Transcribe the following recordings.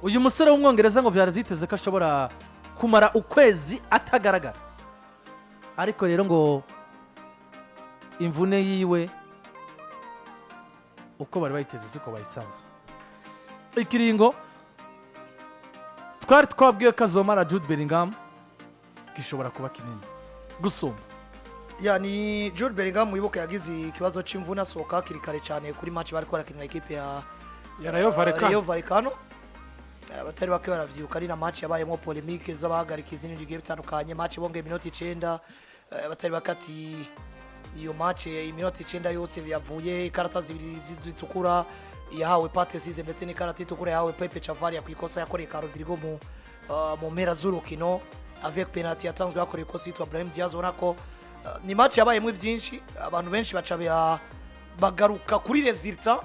Uyu musore w'Umwongereza ngo byari byiteze ko ashobora kumara ukwezi atagaragara, ariko rero ngo imvune yiwe uko bari bayiteze siko bayisanze. Ikiringo twari twabwiwe ko azomara Jude Bellingham gishobora kuba kinini gusumba. Ya, ni Jude Bellingham, wibuke yagize ikibazo c'imvune, asohoka hakiri kare cyane kuri match bari barakina equipe ya Ya Rayo Vallecano. Rayo Vallecano. Abatari bake baravyibuka, ari na match yabayemo polémique z'abahagarika izindi bigiye bitandukanye. Match bongeye iminota 9, abatari bake ati iyo match iminota 9 yose yavuye ikarata zibiri zitukura yahawe Pathé Ciss, ndetse n'ikarata itukura yahawe Pepe Chavarria ku ikosa yakoreye ka Rodrigo mu mpera z'urukino, avec penalty yatanzwe yakoreye ikosa yitwa Brahim Diaz. Ubona ko ni match yabayemo byinshi, abantu benshi baca bagaruka kuri résultat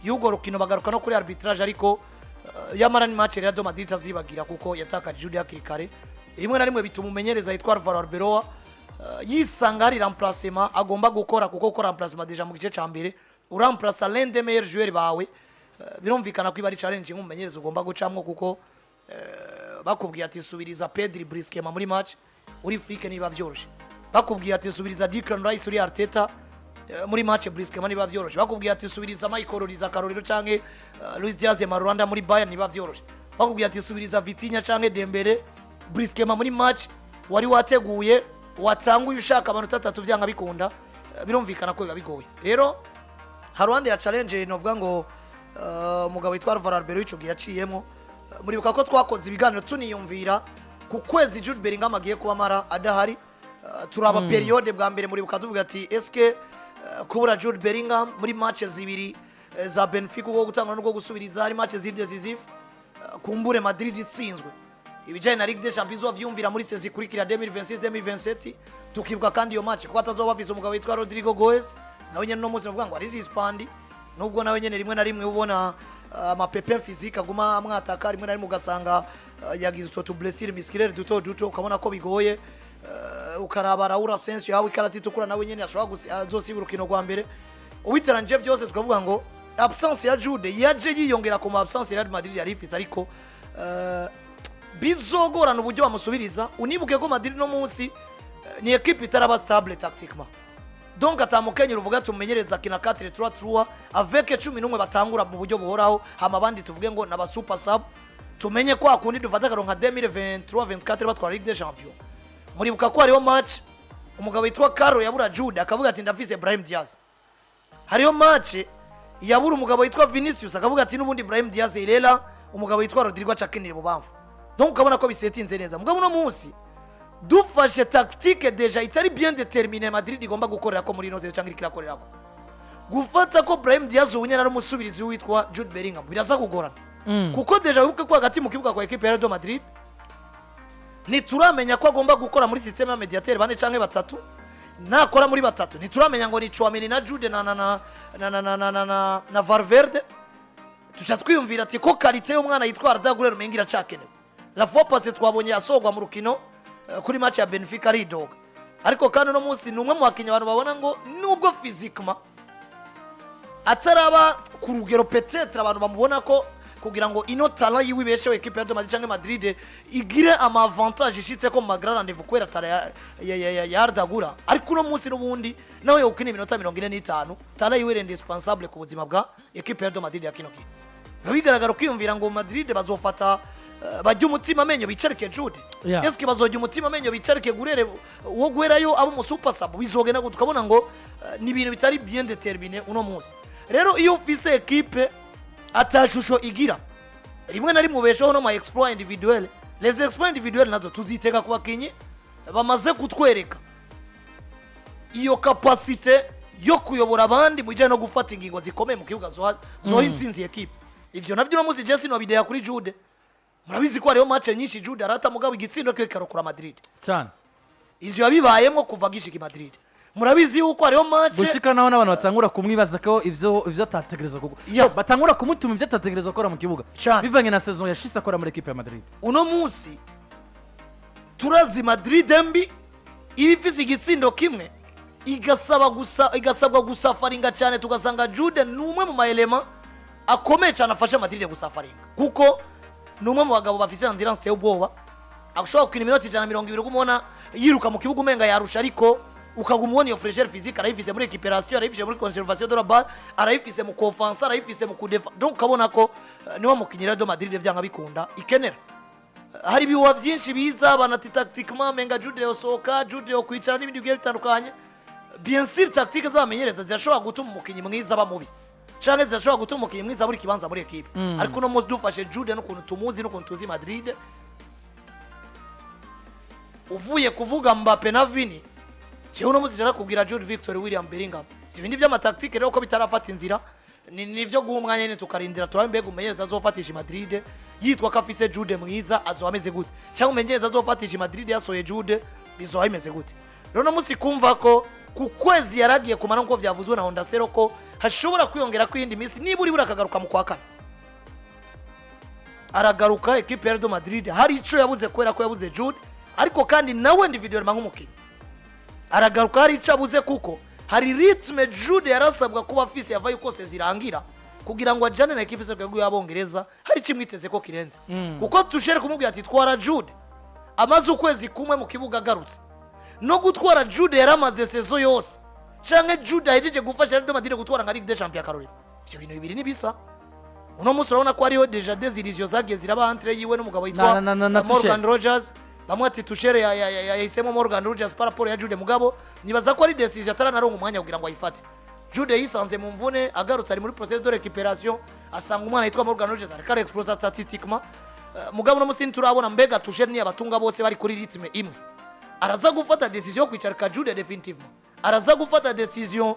y'urwo rukino, bagaruka no kuri arbitrage, ariko yamara ni match Real Madrid azibagira kuko yatakaje Jude hakiri kare. Rimwe na rimwe bituma umumenyereza yitwa Alvaro Arbeloa yisanga hari remplacement agomba gukora, kuko gukora remplacement déjà mu gice ca mbere uremplaça l'un des meilleurs joueurs bawe, birumvikana ko iba ari challenge nk'umumenyereza ugomba gucamwo, kuko bakubwiye ati subiriza Pedri brusquement muri match uri Flick niba vyoroshe, bakubwiye ati subiriza Declan Rice uri Arteta muri match brusquement niba vyoroshe, bakubwiye ati subiriza Michael Olise Karorero canke Luis Diaz Marulanda muri Bayern niba vyoroshe, bakubwiye ati subiriza Vitinha canke Dembele brusquement muri match wari wateguye, watanguye ushaka amanota atatu vyanga bikunda, birumvikana ko biba bigoye. Rero haruhande ya challenge novuga ngo umugabo witwa Alvaro Arbeloa ico gihe yaciyemo. Muribuka ko twakoze ibiganiro tuniyumvira ku kwezi Jude Bellingham agiye kuba amara adahari. Turaba période bwa mbere, muribuka tuvuga ati eske kubura Jude Bellingham muri match zibiri za Benfica, ubwo gutangwa n'ubwo gusubiriza, hari match ziri décisive, kumbure Madrid itsinzwe ibijyanye na Ligue des Champions wavyumvira muri saison ikurikira 2026 2027. Tukibuka kandi iyo match kuko atazoba bafise umugabo witwa Rodrygo Goes, nawe nyene no munsi navuga ngo ari suspendu, nubwo nawe nyene rimwe na rimwe ubona ama pépins physiques aguma amwataka, rimwe na rimwe ugasanga yagize utwo tu blessure musculaire duto duto, ukabona ko bigoye. Ukaraba Raul Asensio yahawe ikarata itukura, nawe nyene ashobora azosiba urukino rwa mbere. Ubiteranije byose, tukavuga ngo absence ya Jude yaje yiyongera ku ma absence Real Madrid yari ifise, ariko bizogorana uburyo bamusubiriza. Unibuke ko Madrid no munsi ni équipe itaraba stable tactiquement, donc atamukenyera uvuga ati umumenyereza akina 4-3-3 avec 11 batangura mu buryo buhoraho, hama abandi tuvuge ngo naba super sub. Tumenye ko akundi dufata akaro nka 2023 24 batwara Ligue des Champions, muribuka ko hariho match umugabo witwa Carlo yabura Jude akavuga ati ndafise Brahim Diaz, hariho match yabura umugabo witwa Vinicius akavuga ati n'ubundi Brahim Diaz irera, umugabo witwa Rodrigo acakinira ibubamfu. Donc ukabona ko bisetinze neza. Mugabo uno munsi dufashe tactique déjà itari bien déterminée Madrid igomba gukorera ko muri ino saison cyangwa iriko irakorera ko gufata ko Brahim Diaz ubu nyene ari umusubirizi witwa Jude Bellingham biraza kugorana, kuko déjà wibuke ko hagati mu kibuga kwa équipe ya Real Madrid ntituramenya ko agomba gukora muri système ya médiateur bane canke batatu. Nakora muri batatu, ntituramenya ngo ni Tchouameni na Jude na Valverde. Tuca twiyumvira ati ko qualité y'umwana yitwa Arda Güler umenga iracakenewe. La fois passée twabonye asohorwa mu rukino kuri match ya Benfica aridoga, ariko kandi uno munsi ni umwe mu bakinnyi abantu babona ngo nubwo physiquement ataraba ku rugero peut-être abantu bamubona ko kugira ngo ino talent yiwe ibesheho équipe ya Real Madrid canke Madrid igire ama avantage ishitse ko mu ma grand rendez-vous kubera talent ya Arda Güler, ariko uno munsi n'ubundi nawe yokina iminota 45, talent yiwe iri indispensable ku buzima bwa équipe ya Real Madrid ya kino gihe. Biba bigaragara ukiyumvira ngo Madrid bazofata bajya umutima amenyo bicarike Jude? Eske bazojya umutima amenyo bicarike Gurere uwo guherayo abo mu super sub? Bizogenda gute? Tukabona ngo ni ibintu bitari bien déterminé uno munsi. Rero iyo ufise équipe atashusho igira, rimwe na rimwe ubeshaho no ma exploit individuel. Les exploits individuels nazo tuzitega ku bakinyi bamaze kutwereka iyo capacité yo kuyobora abandi mu bijyanye no gufata ingingo zikomeye mu kibuga zoha intsinzi équipe. Ivyo navyo uno munsi Jesse nobideya kuri Jude. Murabizi ko hariho match nyinshi Jude arata, mugabo igitsindo kiwe kikarokora Madrid. Cyane. Ivyo yabibayemo kuva agishika i Madrid. Murabizi yuko hariho match Gushika naho n'abantu batangura kumwibaza ko ivyo atategerezwa batangura kumutuma ivyo atategerezwa gukora mu kibuga, bivanye na saison yashise akora muri équipe ya Madrid. Uno munsi turazi Madrid mbi iba ifise igitsindo kimwe, igasaba gusa, igasabwa gusafaringa cyane, tugasanga Jude ni umwe mu ma éléments akomeye cyane afasha Madrid gusafaringa, kuko Ni umwe mu bagabo bafise endurance iteye ubwoba, ashobora gukina iminota 120 ugumubona yiruka mu kibuga umenga yarusha, ariko ukaguma ubona iyo fraîcheur physique. Arayifise muri récupération, arayifise muri conservation de la balle, arayifise mu offense, arayifise mu kudefa. Donc ukabona ko niwe mukinyi Real Madrid vyanga bikunda ikenera. Hari ibihuha byinshi biza banati tactiquement menga Jude yosohoka, Jude yo kwicara n'ibindi bigiye bitandukanye. Bien sûr, tactique z'abamenyereza zirashobora gutuma umukinyi mwiza aba mubi, canke zirashobora gutuma umukinyi mwiza abura ikibanza muri ekipe. Ariko uno munsi dufashe Jude n'ukuntu tumuzi n'ukuntu tuzi Madrid, uvuye kuvuga Mbappe na Vini, jewe uno munsi nshaka kubwira Jude Victor William Bellingham. Ivyo bindi by'ama tactique rero ko bitarafata inzira, ni nivyo guha umwanya nyene tukarindira turabe mbega umumenyereza azofatisha Madrid yitwa ko afise Jude mwiza azoba ameze gute, cyangwa umumenyereza azofatisha Madrid yasohoye Jude bizoba bimeze gute. Rero uno munsi kumva ko ku kwezi yaragiye kumara, nk'uko byavuzwe na Honda Sero, ko hashobora kwiyongera ko iyindi minsi niba uri burakagaruka mu kwa kane, aragaruka ekipe ya Real Madrid hari ico yabuze kubera ko yabuze Jude. Ariko kandi nawe individuellement nk'umukinnyi aragaruka hari ico abuze, kuko hari rythme Jude yarasabwa kuba afise yavaye kose zirangira kugira ngo ajane na ekipe y'igihugu y'Abongereza, hari icyo imwiteze ko kirenze. Kuko Tuchel kumubwira ati twara Jude amaze ukwezi kumwe mu kibuga agarutse, no gutwara Jude yaramaze saison yose, canke Jude ahejeje gufasha Real Madrid gutwara nka Ligue des Champions, akarorero, ivyo bintu bibiri nibisa. Uno munsi urabona ko hariho déjà des illusions zagiye ziraba entre yiwe n'umugabo yitwa Na Morgan Tuchel. Rogers. Bamwe ati Tuchel yahisemo Morgan Rogers par rapport ya Jude. Mugabo nibaza ko ari décision ataranaronka umwanya kugira ngo ayifate. Jude yisanze mu mvune, agarutse ari muri processus de récupération, asanga umwana yitwa Morgan Rogers ariko arexplosa statistiquement. Mugabo uno munsi nturabona mbega Tuchel ni abatunga bose bari kuri rythme imwe, araza gufata décision yo kwicarika Jude définitivement, araza gufata décision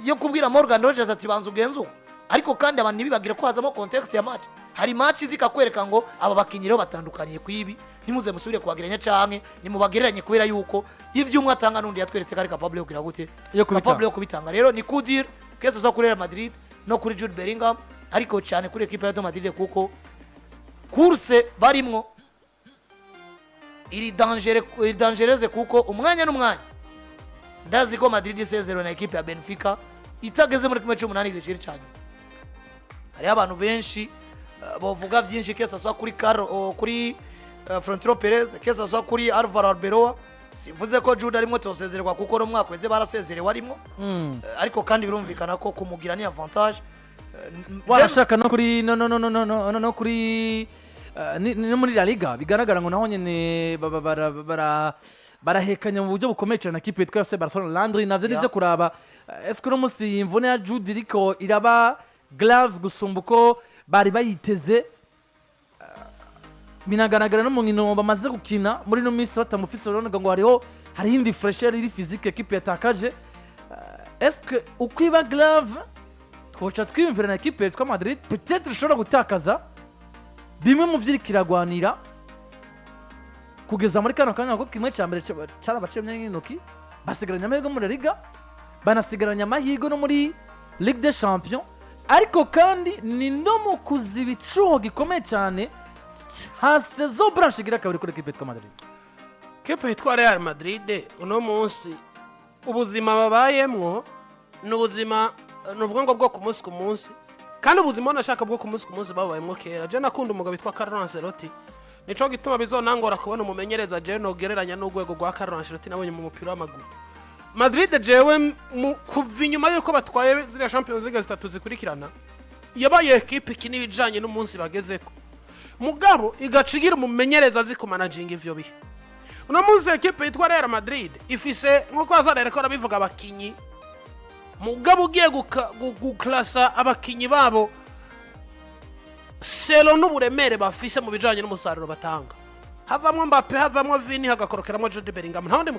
yo kubwira Morgan Rogers ati banza ugenze uko. Ariko kandi abantu ntibibagire ko hazamo contexte ya match. Hari match zikakwereka ngo aba bakinyi rero batandukaniye ku ibi, ntimuze musubire kubagereranya canke nimubagereranye, kubera yuko ivyo umwe atanga n'undi yatweretse ko ari capable yo kugira gute? Yo kubitanga. Capable yo kubitanga. Rero ni kudir kese uza kuri Real Madrid no kuri Jude Bellingham, ariko cyane kuri equipe ya Real Madrid, kuko course barimwo iri danger, iri dangereuse, kuko umwanya n'umwanya ndazi ko Madrid isezerewe na equipe ya Benfica itageze muri 1/8 gishiri cyane. Hariho abantu benshi bovuga byinshi, que ce soit kuri Carlo o, kuri Florentino Perez, que ce soit kuri Alvaro Arbeloa. Simvuze ko Jude arimo tosezererwa, kuko no mwaka weze barasezerewe arimo. Ariko kandi birumvikana ko kumugira ni avantage. Warashaka no kuri no no no no no no no no kuri no muri La Liga bigaragara ngo naho nyene barahekanya mu buryo bukomeye cyane na kipe yitwa FC Barcelona. Landry, navyo nivyo kuraba. Est-ce que uno munsi imvune ya Jude iriko iraba grave gusumba uko bari bayiteze? Binagaragara no mu nkino bamaze gukina muri ino minsi batamufise, urabona ngo hariho indi fraîcheur iri physique ekipe yatakaje. Est-ce que uko iba grave twoca twiyumvira na ekipe yitwa Madrid peut-être ishobora gutakaza bimwe mu vyiriko iragwanira kugeza muri kano kanya, kuko kimwe cya mbere carabaciye imyanya y'intoki, basigaranye amahirwe muri La Liga, banasigaranye amahirwe no muri Ligue des Champions, ariko kandi ni no mu kuziba icuho gikomeye cyane ca saison blanche igira kabiri kuri ekipe yitwa Madrid? Kipe yitwa Real Madrid uno munsi ubuzima babayemwo ni ubuzima ni uvuga ngo bwo ku munsi ku munsi, kandi ubuzima nashaka bwo ku munsi ku munsi babayemwo kera. Je nakunda umugabo witwa Carlo Ancelotti, nico gituma bizonangora kubona umumenyereza je nogereranya n'urwego rwa Carlo Ancelotti nabonye mu mupira w'amaguru. Madrid jewe kuva inyuma yuko batwaye ziriya Champions League zitatu zikurikirana, yabaye ekipe ikina ibijanye n'umunsi bagezeko, mugabo igaca igira umumenyereza azi kumanaginga ivyo bihe. Uno munsi ekipe yitwa Real Madrid ifise, nk'uko hazarere ko arabivuga, abakinyi, mugabo ugiye guklasa abakinyi babo selon n'uburemere bafise mu bijanye n'umusaruro batanga, havamwo Mbappe, havamwo Vini, hagakorokeramwo Jude Bellingham, nta wundi.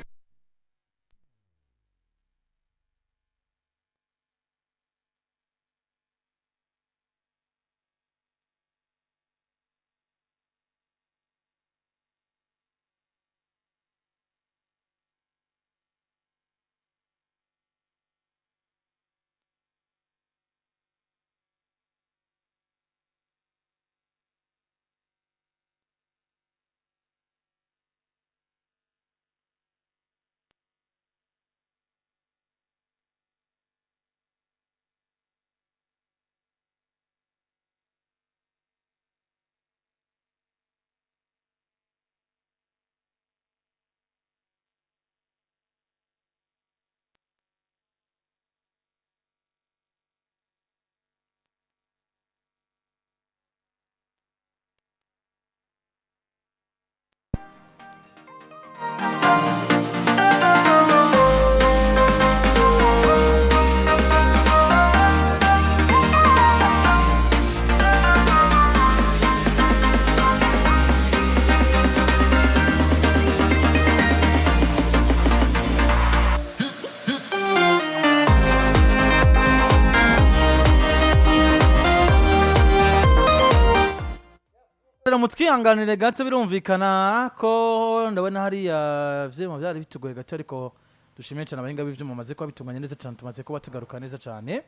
Rero mutwihanganire gato, birumvikana ko ndabona hariya vyuma byari bitugoye gato, ariko dushimiye cyane abahinga b'ivyuma bamaze kuba bitunganya neza cyane. Tumaze kuba tugaruka neza cyane,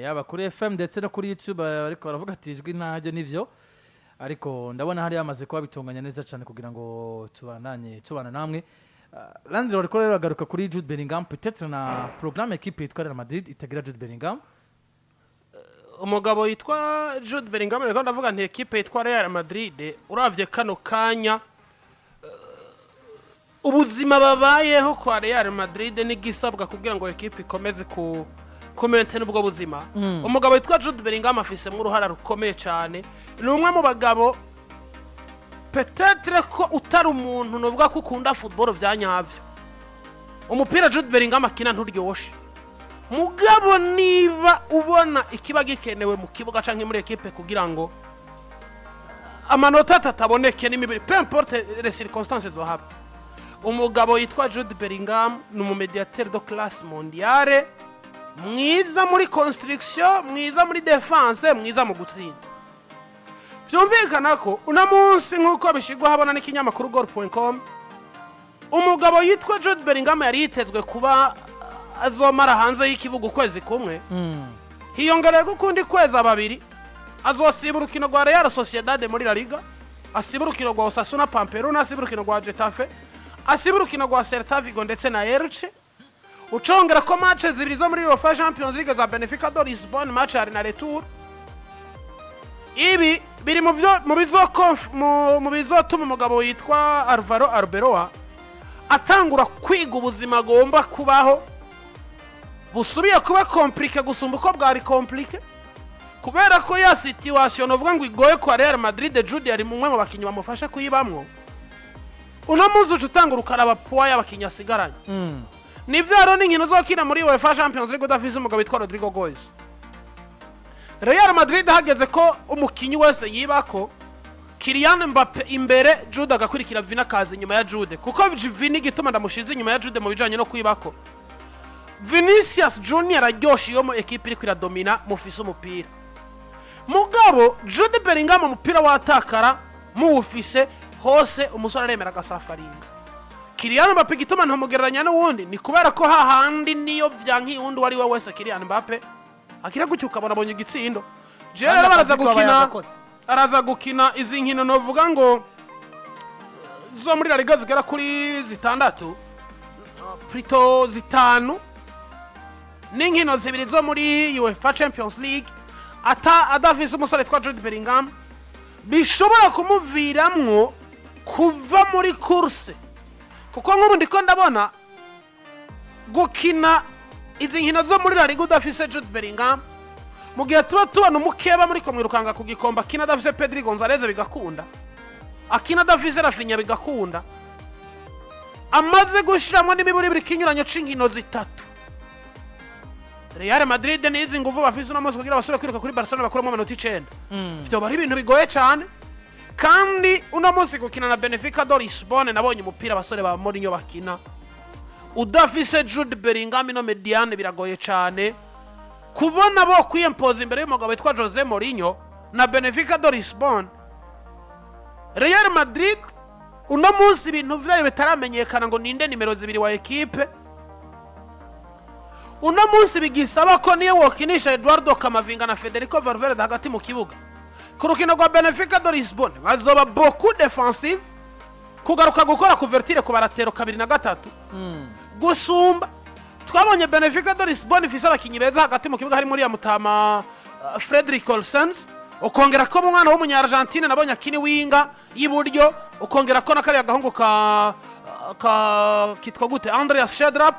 yaba kuri FM ndetse no kuri YouTube, ariko baravuga ati ijwi ntaryo nivyo, ariko ndabona hariya bamaze kuba bitunganya neza cyane kugira ngo tubandanye tubana namwe. Landry, bariko rero bagaruka kuri Jude Bellingham, peut-être na programme équipe yitwa Real Madrid itagira Jude Bellingham. Umugabo yitwa Jude Bellingham, rero ndavuga nti ekipe yitwa Real Madrid, uravye kano kanya, ubuzima babayeho kwa Real Madrid n'igisabwa kugira ngo ekipe ikomeze ku kumaintenir ubwo buzima, umugabo witwa Jude Bellingham afisemo uruhara rukomeye cyane. Ni umwe mu bagabo, peut-être ko utari umuntu nuvuga ko ukunda football vya nyavyo, umupira Jude Bellingham akina nturyoshe, mugabo niba ubona ikiba gikenewe mu kibuga canke muri ekipe kugira ngo amanota atatu aboneke n'imibiri, peu importe les circonstances zohaba, umugabo yitwa Jude Bellingham ni umumediateur de classe mondiale, mwiza muri construction, mwiza muri défense, mwiza mu gutsinda. Vyumvikana ko uno munsi, nk'uko bishigwa habona n'ikinyamakuru goal.com, umugabo yitwa Jude Bellingham yari yitezwe kuba azomara hanze y'ikibuga ukwezi kumwe, hiyongereyeko ukundi kwezi ababiri. Azosiba urukino rwa Real Sociedad muri La Liga, asiba urukino rwa Osasuna Pamplona, asiba urukino rwa Getafe, asiba urukino rwa Celta Vigo ndetse na Elche. Ucongera ko match zibiri zo muri UEFA Champions League za Benfica de Lisbonne, match aller na retour. Ibi biri mu byo mu mu bizotuma umugabo witwa Alvaro Arbeloa atangura kwiga ubuzima agomba kubaho busubiye kuba compliqué gusumba uko bwari compliqué, kubera ko ya situation novuga ngo igoye kwa Real Madrid, Jude yari mumwe mu bakinnyi bamufasha kuyibamwo. Uno munsi uca utanga urukaraba poids y'abakinnyi asigaranye. Nivyo, rero n'inkino zokina muri UEFA Champions League udafise umugabo witwa Rodrygo Goes. Real Madrid hageze ko umukinyi wese yibako Kylian Mbappe imbere, Jude agakurikira, Vini akaza inyuma ya Jude, kuko Vini, igituma ndamushize inyuma ya Jude mu bijanye no kwibako, Vinicius Junior araryoshe iyo mu ekipe iriko iradomina, mufise umupira. Mugabo Jude Bellingham, umupira watakara muwufise hose, umusore aremera agasafaringa. Kylian Mbappe, igituma ntamugereranya n'uwundi ni kubera ko hahandi niyo vyankiye uwundi uwo ari we wese, Kylian Mbappe akira gutyo ukabona abonye igitsindo. Je Kandi rero baraza akazi ko aba gukina, yagakoze. araza gukina izi nkino novuga ngo zo muri La Liga zigera kuri zitandatu, plutôt zitanu, n'inkino zibiri zo muri UEFA Champions League ata adafise umusore twa Jude Bellingham, bishobora kumuviramwo kuva muri course, kuko nk'ubu ndiko ndabona gukina izi nkino zo muri La Liga udafise Jude Bellingham, mu gihe tuba tubona umukeba muri ko mwirukanga ku gikombe akina adafise Pedri Gonzalez bigakunda, akina adafise Raphinha bigakunda, amaze gushiramo n'imiburi biri kinyuranyo c'inkino zitatu. Real Madrid n'izi nguvu bafise uno munsi, kugira basubire kwiruka kuri Barcelona bakuramo amanota 9, vyoba ari ibintu bigoye cane. Kandi uno munsi gukina na Benfica de Lisbonne, nabonye umupira abasore ba Mourinho bakina udafise Jude Bellingham ino médiane, biragoye cane kubona bo kwiyempoza imbere y'umugabo witwa Jose Mourinho na Benfica de Lisbonne. Real Madrid uno munsi ibintu vyayo bitaramenyekana ngo ninde nimero 2 wa ekipe. Uno munsi bigisaba ko niyo wokinisha Eduardo Camavinga na Federico Valverde hagati mu kibuga, ku rukino rwa Benfica de Lisbonne bazoba beaucoup défensive, kugaruka gukora couverture ku baratero kabiri na gatatu gusumba. Twabonye Benfica de Lisbonne ifise abakinyi beza hagati mu kibuga, harimo uriya mutama Fredrik Olsens, ukongera ko umwana w'umunya-Argentine nabonye akini winga y'iburyo, ukongera ko na kariya gahungu ka kitwa gute, Andreas Schjelderup.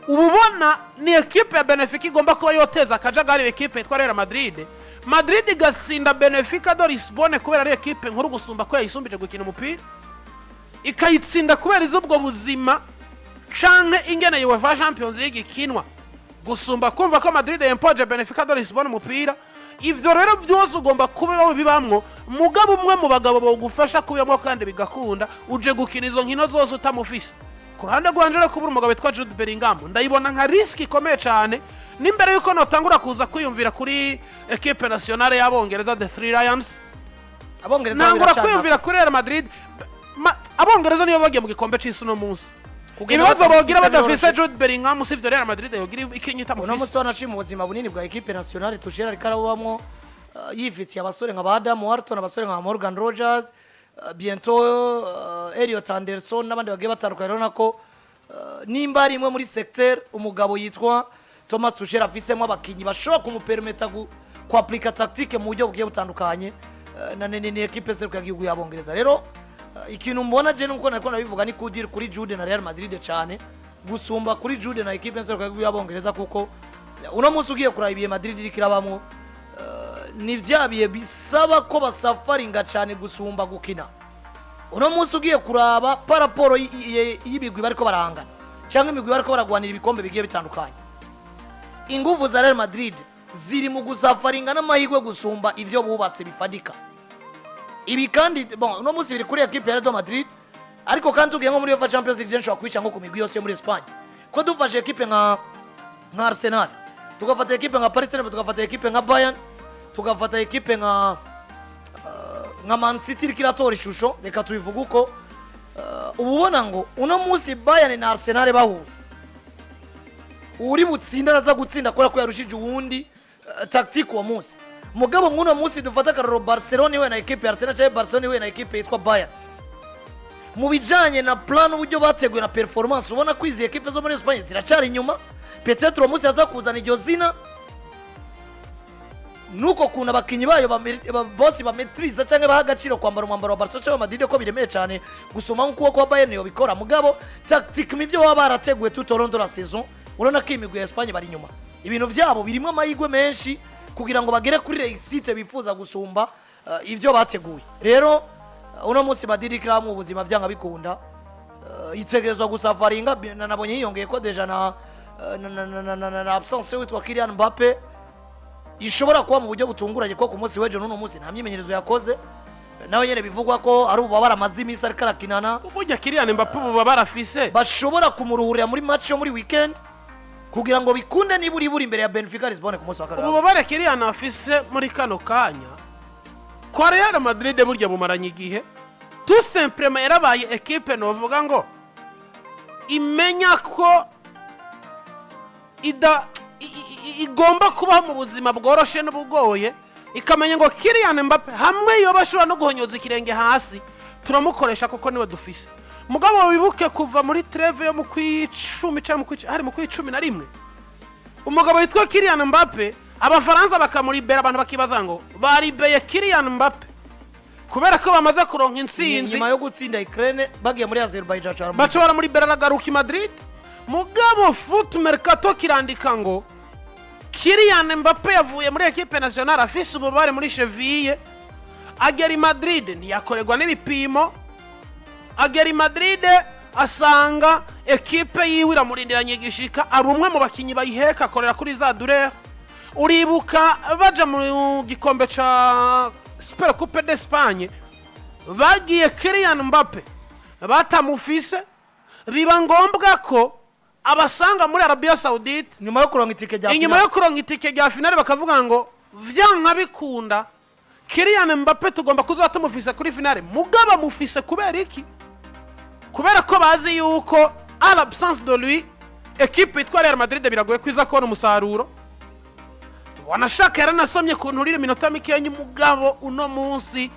Uba ubona ni ekipe ya Benfica igomba kuba yoteza akajagari ekipe yitwa Real Madrid. Madrid igatsinda Benfica de Lisbonne kubera ari ekipe nkuru gusumba ko yayisumbije gukina umupira, ikayitsinda kubera iz'ubwo buzima canke ingene UEFA Champions League ikinwa, gusumba kumva ko Madrid yempoje Benfica de Lisbonne umupira. Ivyo rero vyose ugomba kuba bibamwo, mugabo umwe mu bagabo bogufasha kubibamwo kandi bigakunda, uje gukina izo nkino zose utamufise. Ku ruhande rwanje rero, kubura umugabo witwa Jude Bellingham ndayibona nka risque ikomeye cane, n'imbere yuko notangura kuza kwiyumvira kuri équipe nationale y'Abongereza, the Three Lions. Abongereza Nangura biracana. kwiyumvira kuri Real Madrid. Abongereza niyo bagiye mu gikombe c'isi uno munsi. Kugenda Ibibazo bogira batamufise badafise biroroshe. Jude Bellingham, usivye Real Madrid yogira ikinyi Uno munsi itamufise. wanaciye mu buzima bunini bwa équipe nationale, Tuchel ariko arabubamwo, yifitiye abasore nka ba Adam Wharton, abasore nka Morgan Rogers, bientôt Elliot Anderson n'abandi bagiye batandukanye. Urabona ko nimba ari imwe muri secteur umugabo yitwa Thomas Tuchel afisemo abakinyi bashobora kumupermeta kwapplika tactique mu buryo bugiye butandukanye, na ni équipe serukiragihugu y'Abongereza. Rero ikintu mbona je nuko nariko nabivuga, ni kudiri kuri Jude na Real Madrid cyane gusumba kuri Jude na équipe serukiragihugu y'Abongereza, kuko uno munsi ugiye kuraba ibihe Madrid iriko irabamwo, ni vya bihe bisaba ko basafaringa cyane gusumba gukina. Uno munsi ugiye kuraba par rapport y'imigwi bariko barahangana cyangwa imigwi bariko baragwanira ibikombe bigiye bitandukanye, inguvu za Real Madrid ziri mu gusafaringa n'amahirwe gusumba ivyo bubatse bifadika. Ibi kandi, bon, uno munsi biri kuri équipe ya Real Madrid, ariko kandi tugiye nko muri UEFA Champions League, nshobora kwica nko ku migwi yose yo muri Espagne, ko dufashe équipe nka Arsenal, tugafata équipe nka Paris Saint-Germain, tugafata équipe nka Bayern, tugafata équipe nka Man City iriko iratora ishusho, reka tubivuge uko, uba ubona ngo uno munsi Bayern na Arsenal bahuye, uri butsinda araza gutsinda kubera ko yarushije uwundi tactique uwo munsi. Mugabo mw'uno munsi dufata akarorero Barcelona ihuye na équipe ya Arsenal cyangwa Barcelona ihuye na équipe yitwa Bayern, mu bijanye na plan, uburyo bateguye na performance, ubona ko izi équipe zo muri Espagne ziracari inyuma. Peut-être uwo munsi yaza kuzana iryo zina nuko kuntu abakinyi bayo bose bametriza cyangwa baha agaciro kwambara umwambaro wa Barcelona cyangwa Madrid, ko biremeye cyane gusoma nk'uko kwa Bayern yobikora. Mugabo tactique, ibyo baba barateguye tout au long de la saison, urabona ko imigwi ya Espagne bari inyuma, ibintu vyabo birimo amahirwe menshi kugira ngo bagere kuri réussite bifuza gusumba ivyo bateguye. Rero uno munsi Madrid ikiramu ubuzima vyanga bikunda, itegerezwa gusafaringa. Nabonye yiyongeye ko déjà na absence witwa Kylian Mbappe ishobora kuba mu buryo butunguranye, ko ku munsi w'ejo n'uno munsi nta myimenyerezo yakoze, nawe nyene bivugwa ko ari ububabare amaze iminsi ariko arakinana. Burya Kylian Mbappe ubu barafise Bashobora kumuruhurira muri match yo muri weekend kugira ngo bikunde nibura ibura imbere ya Benfica Lisbonne ku munsi wa kabiri. Ububabare Kylian afise muri kano kanya kwa Real Madrid burya bumaranye igihe. Tout simplement yarabaye équipe novuga ngo imenya ko ida igomba kubaho mu buzima bworoshe n'ubugoye, ikamenya ngo Kylian Mbappe hamwe yoba ashobora no guhonyoza ikirenge hasi turamukoresha kuko niwe dufise. Mugabo wibuke kuva muri trêve yo mu kwicumi cyangwa hari mu kwicumi na rimwe, umugabo witwa Kylian Mbappe Abafaransa bakamuribera, abantu bakibaza ngo baribeye Kylian Mbappe kubera ko bamaze kuronka intsinzi. Nyuma yo gutsinda Ukraine bagiye muri Azerbaijan cyane. Baca baramuribera, aragaruka i Madrid. Mugabo Foot Mercato kirandika ngo Kylian Mbappe yavuye muri équipe nationale afise ububabare muri cheville, agera i Madrid ntiyakorerwa n'ibipimo, agera i Madrid asanga ekipe yiwe iramurindiranye igishika, aba umwe mu bakinyi bayiheka, akorera kuri za douleur. Uribuka baja mu gikombe ca Super Coupe d'Espagne, bagiye Kylian Mbappe batamufise, biba ngombwa ko abasanga muri Arabia Saudite. Nyuma yo kuronka itike rya Inyuma finale. yo kuronka itike rya finale, bakavuga ngo vyanka bikunda Kylian Mbappe tugomba kuzoba tumufise kuri finale. Mugabo amufise kubera iki? Kubera ko bazi yuko à l'absence de lui équipe yitwa Real Madrid biragoye kwiza kubona umusaruro. Wanashaka yaranasomye ku nturire iminota mikenya. Umugabo uno munsi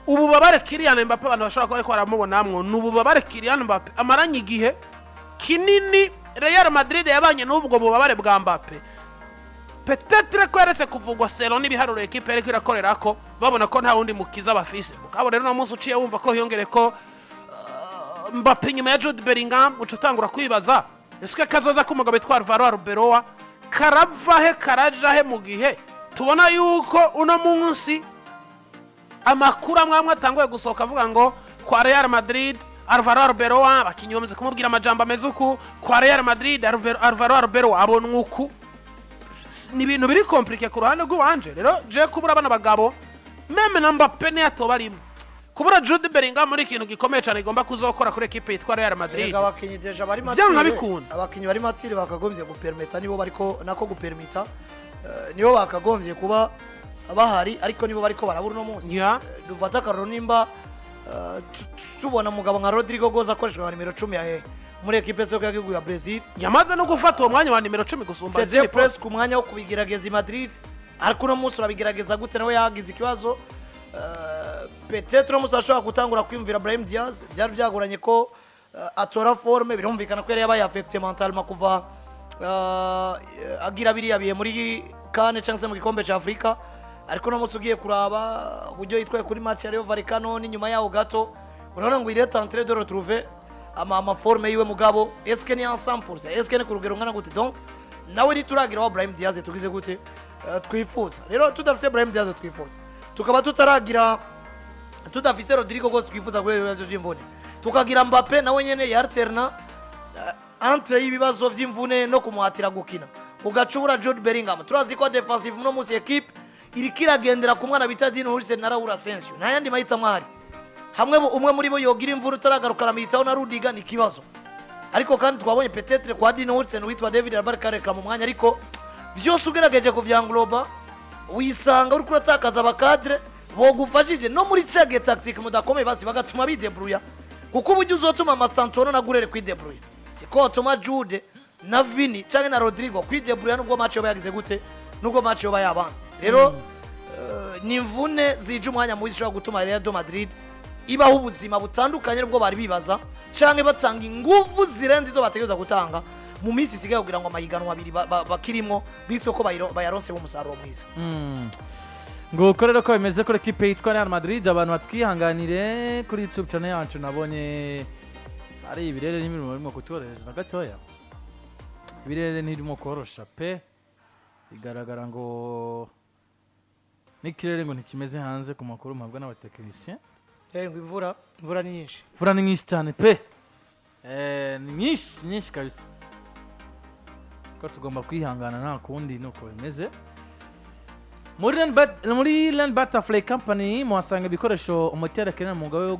ububabare Kylian Mbappe abantu bashobora kuba ariko baramubonamwo ni ububabare Kylian Mbappe amaranye igihe kinini. Real Madrid yabanye n'ubwo bubabare bwa Mbappe, peut-être ko yaretse kuvugwa selon n'ibiharuro équipe yariko irakorera ko babona ko nta wundi mukiza bafise. Mugabo rero uno munsi uciye wumva ko hiyongere ko Mbappe inyuma ya Jude Bellingham, uca utangura kwibaza ese kazoza k'umugabo witwa Alvaro Arbeloa karava he, karaja he, mu gihe tubona yuko uno munsi amakuru amwe amwe atanguye gusohoka avuga ngo kwa Real Madrid Alvaro Arbeloa abakinyi bamaze kumubwira amajambo ameze uku, kwa Real Madrid Alvaro Arbeloa abonwa uku. Ni ibintu biri compliqué ku ruhande rw'iwanje. Rero je kubura bano bagabo, même na Mbappe ntiyatoba arimo, kubura Jude Bellingham muri ikintu gikomeye cyane igomba kuzokora kuri équipe yitwa Real Madrid. Erega abakinyi déjà bari Vyanka mature, bikunda. Abakinyi bari mature bakagombye gupermeta, nibo bariko nako gupermita, nibo bakagombye kuba Bahari, ariko nibo bariko barabura uno munsi. Dufate akarorero nimba tubona umugabo nka Rodrygo Goes akoreshwa nka nimero 10 ya muri ekipe soko y'igihugu ya Brazil. Yamaze no gufata uwo mwanya wa nimero 10 gusumba c'était izindi poste. presque umwanya wo kubigerageza i Madrid, ariko uno munsi urabigerageza gute? Nawe yagize ikibazo. Peut-être uno munsi ashobora gutangura kwiyumvira Brahim Diaz. Byari byagoranye ko atora forme. Birumvikana ko yari yabaye affecté mentalement kuva agira biriya bihe muri CAN cyangwa se mu gikombe cya Afurika, ariko uno munsi ugiye kuraba uburyo yitwaye kuri match ya Rayo Vallecano n'inyuma yaho gato, urabona ngo il est en train de retrouver ama forme yiwe. Mugabo est-ce que ni en 100%? Est-ce que ni ku rugero ngana gute? Donc nawe ntituragira wa Brahim Diaz tugize gute twifuza. Rero tudafise Brahim Diaz twifuza, tukaba tutaragira, tudafise Rodrygo Goes twifuza kubera ibibazo by'imvune, tukagira Mbappe nawe nyene yarterna entre y'ibibazo vy'imvune no kumuhatira gukina, ugacubura Jude Bellingham, turazi ko defensive muno munsi equipe iriko iragendera ku mwana bita Dean Huijsen na Raul Asensio. Nta yandi mahitamo ahari. Hamwe umwe muri bo yogira imvura utaragarukana Militao na Rudiger, ni ikibazo. Ariko kandi twabonye peut-être kwa Dean Huijsen witwa David Alaba karekera mu mwanya, ariko vyose ugerageje kuvyangloba wisanga uriko uratakaza aba cadres bogufashije no muri cage tactique mudakomeye, basi bagatuma bidebruya, kuko uburyo uzotuma Mastantuono na Gurere kwidebruya siko watuma Jude na Vini canke na Rodrygo kwidebruya, nubwo match yoba yagize gute, nubwo match yoba yabanze. Rero ni imvune zije umwanya mubi zishobora gutuma Real de Madrid ibaho ubuzima butandukanye nubwo bari bibaza, canke batanga inguvu zirenze izo bategerezwa gutanga mu minsi isigaye kugira ngo amahiganwa abiri bakirimwo bityo ko bayaronse umusaruro mwiza. Nguko rero ko bimeze kuri ekipe yitwa Real Madrid. Abantu batwihanganire, kuri YouTube channel yacu nabonye ari ibirere n'imirimo birimo kutworohereza na gatoya. Ibirere ntirimo korosha pe. Bigaragara ngo n'ikirere ngo ntikimeze hanze, ku makuru mpabwa n'abatekinisiye. Ngo imvura ni nyinshi. Imvura ni nyinshi cyane pe. Ni nyinshi nyinshi kabisa, ko tugomba kwihangana, nta kundi, nuko bimeze. Muri Land Butterfly Company muhasanga ibikoresho umutera akenera mu mwuga we wo